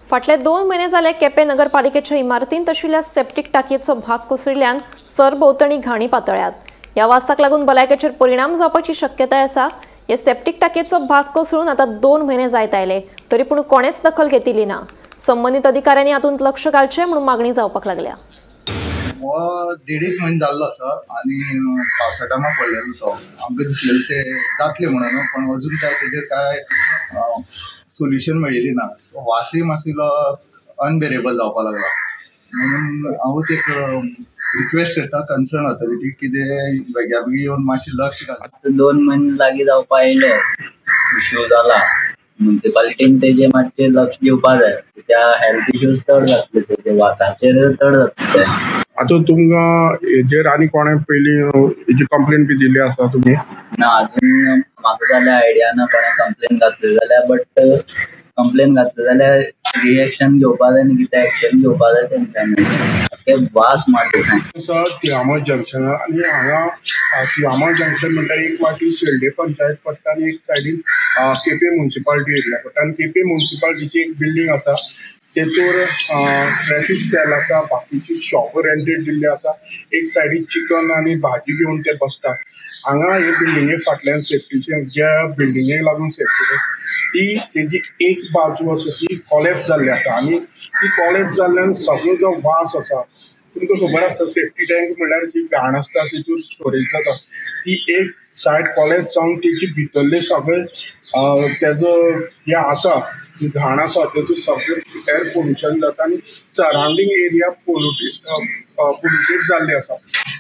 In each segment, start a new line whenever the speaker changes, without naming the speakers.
फाटले 2 म्हयने जाले केपें नगरपालिकेच्या इमारतींत आशिल्ल्या सेप्टीक टाकयेचो भाग कोसळिल्ल्यान सरभोंवतणी घाणी पातळ्यात। ह्या वासाक लागून भलायकेचेर परिणाम जावपाची शक्यताय आसा। हे सेप्टीक टाकयेचो भाग कोसळून आता 2 म्हयने जायत आयले तरी पूण कोणेच दखल घेतली ना। संबंधित अधिकाऱ्यांनी हातूंत लक्ष घालचें म्हणून मागणी जावपाक लागल्या।
हो 1.5 म्हयने जाल्लो आसा आनी पावसा टायमार पडलेलो तो आमकां दिसलेलें ते जातलें म्हणून, पण अजून काय तेजेर काय सोल्युशन मेळिल्ली ना। वासय मातसो अनबेरेबल जावपाक लागला म्हणून हांवूच एक रिक्वेस्ट करता कन्सर्न ऑथॉरिटी की ते बेगीन बेगीन येवन मातशें लक्ष घाल।
2 म्हयने लागीं जावपा आयले, इश्यू जाला, म्युनिसिपालिटीन तेजे मातशें लक्ष दिवपा जाय। त्या हेल्थ इश्यूज चड जातले, तेजे वासाचेर चड जातले।
आतां तुमकां हेजेर आनी कोणें पयलीं हेजी कंप्लेन बी दिल्ली आसा तुमी?
ना, अजून म्हाका जाल्यार आयडिया ना कोणें कंप्लेन घातली जाल्यार, बट कंप्लेन घातली जाल्यार रिएक्शन घेवपा जाय न्ही, कितें एक्शन घेवपा जाय तेंच्यांनी। ते वास मारता
थंय। तिळामळ जंक्शनार आनी हांगा तिळामळ जंक्शन म्हणल्यार एक वाटी शेल्डे पंचायत पडटा आनी एक सायडीन केपें म्युनिसिपालिटी एरिया पडटा आनी केपें म्युनिसिपालिटीची एक बिल्डींग आसा, तेतूर ट्रॅफीक सेल आसा, बाकीची शॉप रेंटेड दिल्ली आसा। एक सायडीन चिकन आनी भाजी घेवन ते बसतात। हांगा हे बिल्डिंगे फाटल्यान सेफ्टीचे ज्या बिल्डिंगेक लागून सेफ्टी ती तेजी एक बाजू आसा ती कॉलेप्स जाल्ली आसा आनी ती कॉलेप्स जाल्ल्यान सगळो जो वास आसा तुमकां खबर आसता, सेफ्टी टँक म्हणल्यार जी घाण आसता तितून स्टोरेज जाता, ती एक सायड कॉलेप्स जावन तेजी भितरले सगळे तेजो जे आसा जी घाण आसा तेजो सगळें एयर पोल्युशन जाता आनी सरावंडींग एरिया पोल्युटेड जाल्ली आसा।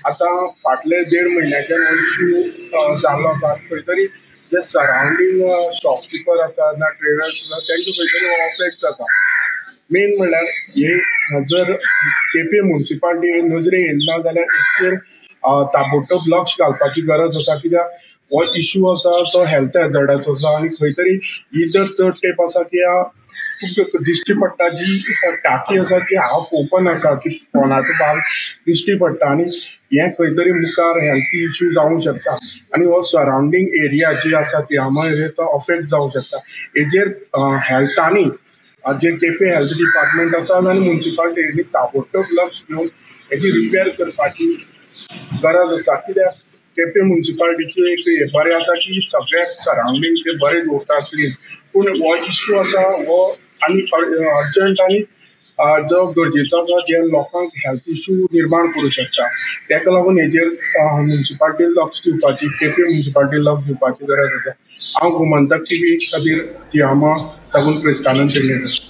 आतां फाटले 1.5 म्हयन्याच्यान हो इश्यू जाल्लो आसा। खंय तरी जे सरावंडींग शॉपकिपर आसा ना ट्रेडर्स आसा तेंकां खंय तरी हो अफेक्ट जाता। मेन म्हणल्यार हे जर केपें म्युनिसिपालिटी नजरे येयना जाल्यार हेचेर ताबडतोब लक्ष घालपाची गरज आसा, कित्याक हो इश्यू आसा तो हेल्थ हॅजर्डाचो आसा आनी खंय तरी ही जर चड तेंप आसा की तुमकां दिश्टी पडटा जी टाकी आसा ती हाफ ओपन आसा, ती फोनाचो भाग दिश्टी पडटा आनी हें खंय तरी मुखार हेल्थ इश्यू जावंक शकता आनी हो सरावंडींग एरिया जी आसा तिळामळ एरिया तो अफेक्ट जावंक शकता। हेजेर हेल्थांनी जे केपें हेल्थ डिपार्टमेंट आसा आनी म्युनिसिपालिटीनी ताबडतोब लक्ष दिवन हेजी रिपेर करपाची गरज आसा, कित्याक केपें म्युनिसिपालिटीची एक बरें आसा की सगळ्या सरावंडींग ते बरें दवरता क्लीन, पूण हो इश्यू आसा हो आनी अर्जंट आनी जो गरजेचो आसा जे लोकांक हेल्थ इश्यू निर्माण करूं शकता। ताका लागून हेजेर म्युनिसिपालिटीन लक्ष दिवपाची, केपें म्युनिसिपालिटीन लक्ष दिवपाची गरज आसा। हांव गोमंतक टीव्ही खातीर तिळामळ साकून प्रेस्तानंद पेडणेकर।